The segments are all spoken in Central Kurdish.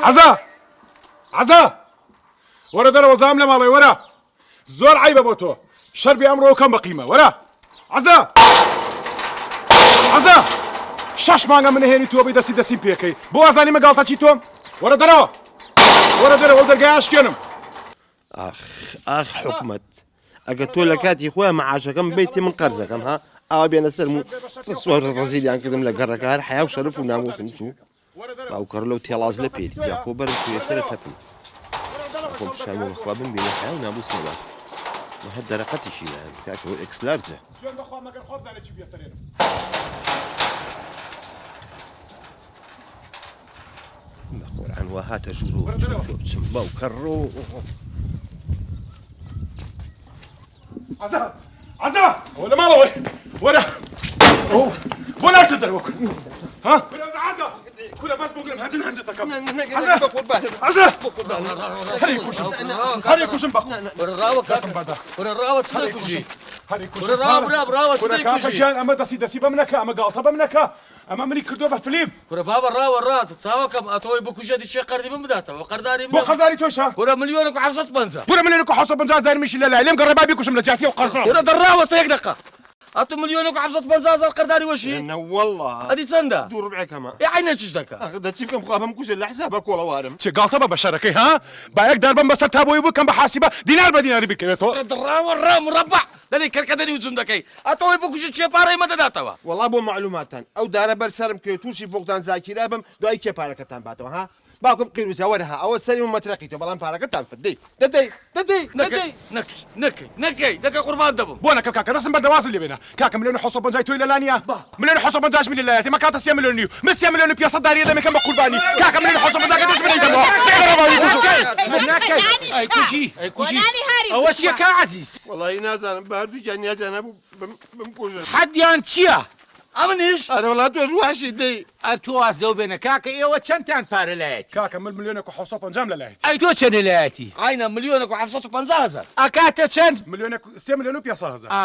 عەزا عەزا وەرە دەرەوە زام لە ماڵێ وەرە زۆر عیبە بۆ تۆ شەربی ئەمڕۆ کەم بەقیمە وەرە عەزا عەزا شەش مانگە من هێنی تۆ بی دەستی دەسیم پێکەی بۆ ئازانی مە گاڵتەچی تۆم وەرە دەرەوە وەرە دەرەوە دەرگای ئەشکێنم ئاخ ئاخ حکومەت ئەگە تۆ لە کاتی خۆیان معاشەکەم بیتی من قەرزەکەم ها ئاوا بێنە سەرم و سوار ڕزیلیان کردم لە گەڕەکە هەر حیا و شەرف و ناموسم چوو باوکەڕ لەو تێڵاز لە پێیت جا خۆ بەرم کوێ سەرە تەپم خۆم پیشان بە بەخوا بمبینە حیا و ناموس نەبات من هەر دەرەقەتیشی دایان کاکە ئەوە ئێکسلارجە. سوێن بەخوا مەگەر خوا بزانێ چی بێسەرێنم. بە قورعان وا هاتە ژوورەوە بچم کوێ بچم باوکە ڕۆ. عەزا عەزا ئەوە لە ماڵەوەی وەرە ئەو بۆ نایتە دەرەوە ها عەزا کورە بەس بگرم هەنجن هەنجن دەکەم عەزا عەزا هەری کوشم هەری کوشم بە ڕاوە دەستم بەردە کورە ڕاوە چ دەکوژی هەری کوشم کورە ڕاوە برا ڕاوە چ کورە کاکە دەکوژی گیان ئەمە دەستی دەستی بەم نەکە ئەمە گاڵتە بەم نەکە ئەمە منی کردووە بە فلیم. کورە بابە ڕاوە ڕات چاوەکەم ئەتۆی بکوژە دیچێ قەردی من بداتەوە قەرداری بۆ منە قەرزاری تۆشە؟ کورە ملیۆنێک و حەفسەد و پەنجا. کورە ملیۆنێک و حەفسەد و 50 هەزاری منیشی لەلایە لێم گەڕێ با بیکوژم لە جیاتی ئەو قەرزە. کورە دە ڕاوەستە یەک دەقە ئەتو ملیۆنێک و حەفسەد و 50 هەزار قەرداری وەشی؟ نەوەڵڵا ئەدی چەندە؟ دوو ڕوبعێک هەمە. ئێ عەینەن چش دەکا؟ ئاخ دە چی بکەم خوا بمکوژێ لە حسابە کۆڵەوارم. چ گاڵتە بە بەشەرەکەی ها؟ با یەک دار بەم بەسەر تا بۆی بکەم بە حاسیبە دینار بە دیناری بیرکەوێتەوە. کورە دە ڕاوە ڕا مڕەبع دەلێی کەرکەدەنی و جون دەکەی ئەتۆ ئەوەی بکوژی کێ پارەی مە دەداتەوە. وەڵا بۆ مەعلوماتتان ئەو دارە بەر سەرم کەوێ توشی فوقدان زاکیرە بم دوایی کێ پارەکەتان باتەوە ها باوکم قیروزە وەرە ها ئەوە سەری و مەترەقی تۆ بەڵام پارەکەتان فت دەی دەدەی دەدەی نەکەی دەدەی. نەکەی نەکەی نەکەی نەکەی قوربان دەبم. بۆ نەکەم کاکە دەستم بەردە وازم لێ بێنە کاکە ملیۆن و حەوسەد پەنجای تۆی لەلا نیە ملیۆن و حەوسەد پەنجاش منی لەلایەتی مە کاتە سێ ملیۆن و نیو من سێ ملیۆن و پێسەد داریە دەمێکەم بە قوربانی کاکە ملیۆن و حەوسەد پەنجاکە دەست منەیدەمەوە بێرە باوی کوژم نەکەی ئەی کوژی ئەی کوژی ئەوە چیە کا عەزیز؟ وەڵایی نازانم بە هەردووکیان نیازیان هەبوو بمکوژن. حەدیان چیە؟ ئەمنیش؟ ئەرێ وەڵا تۆش وەحشی دەی. ئەر تۆ واز لەو بێنە کاکە ئێوە چەندتان پارە لایەتی؟ کاکە من ملیۆنێک و حەوسەد پەنجام لە لایەتی. ئەی تۆ چەنێ لایەتی؟ عەینە ملیۆنێک و حەفسەد و 50 هەزار. ئەکاتە چەند؟ ملیۆنێک و سێ ملیۆن و پێسەد هەزار. ئا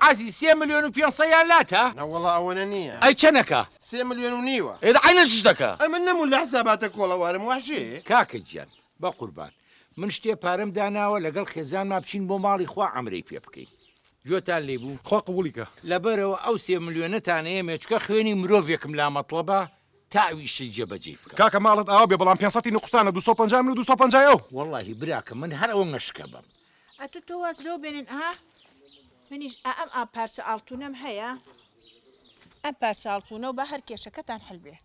عەزیز سێ ملیۆن و پێنسەیان لاتە؟ نەوەڵا ئەوەنە نییە. ئەی چەنەکە؟ سێ ملیۆن و نیوە. ئێ دە عەینەن چش دەکا؟ ئەمن نەموو لە حساباتە کۆڵەوارم وەحشی. کاکە گیان بەقوربان من شتێ پارەم داناوە لەگەڵ خێزانما بچین بۆ ماڵی خوا عەمرەی پێ بکەین گوێتان لێ بوو؟ خوا قبوڵی کە. لەبەرئەوە ئەو سێ ملیۆنەتان ئەیەمێ چکە خوێنی مرۆڤێکم لا مەتڵەبە تا ئەو ئیشە جێبەجێی بکەم. کاکە ماڵت ئاوا بێ بەڵام پێنسەتی نوقستانە 250 من و 250 ئەو. وەڵاهی براکەم من هەر ئەوەنگە شکە بم. ئەتو تۆ واز لەوە بێنن ئا منیش ئا ئەم ئا پارچە ئاڵتونەم هەیە ئەم پارچە ئاڵتونە و با هەر کێشەکەتان حل بێ.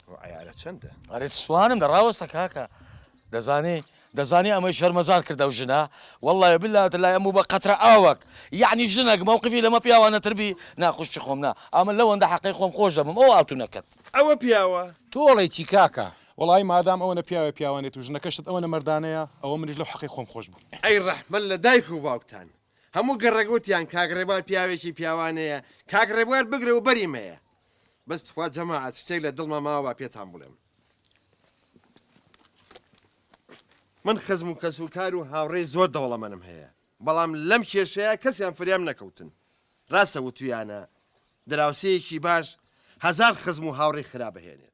ئەو عەیارە چەندە؟ ئەرێ سوانم دە ڕاوەستە کاکە دەزانی دەزانی ئەمەی شەرمەزار کرد ئەو ژنە وەڵڵای باللە تەلای ئەم بوو بە قەترە ئاوەک یەعنی ژنەک مەوقفی لەمە پیاوانەتر بی نا خوشکی خۆم نا ئەمن لەوەندە حەقەی خۆم خۆش دەبم ئەو ئاڵتونەکەت. ئەوە پیاوە؟ تۆ ئەڵێی چی کاکە؟ وەڵایی مادام ئەوەنە پیاوێ پیاوانێت و ژنەکەشت ئەوەنە مەردانەیە ئەوە منیش لەو حەقەی خۆم خۆش بووم. ئەی ڕەحمەت لە دایک و باوکتان هەموو گەڕەک وتیان کاک ڕێبوار پیاوێکی پیاوانەیە کاک ڕێبوار بگرە و بەری مەیە بەس تخوا جەماعەت شتێک لە دڵما ماوە با پێتان بڵێم من خزم و کەس و کار و هاوڕێی زۆر دەوڵەمەنم هەیە بەڵام لەم کێشەیە کەسیان فریام نەکەوتن ڕاستە وتویانە دراوسێیەکی باش هەزار خزم و هاوڕێی خراپ ئەهێنێت.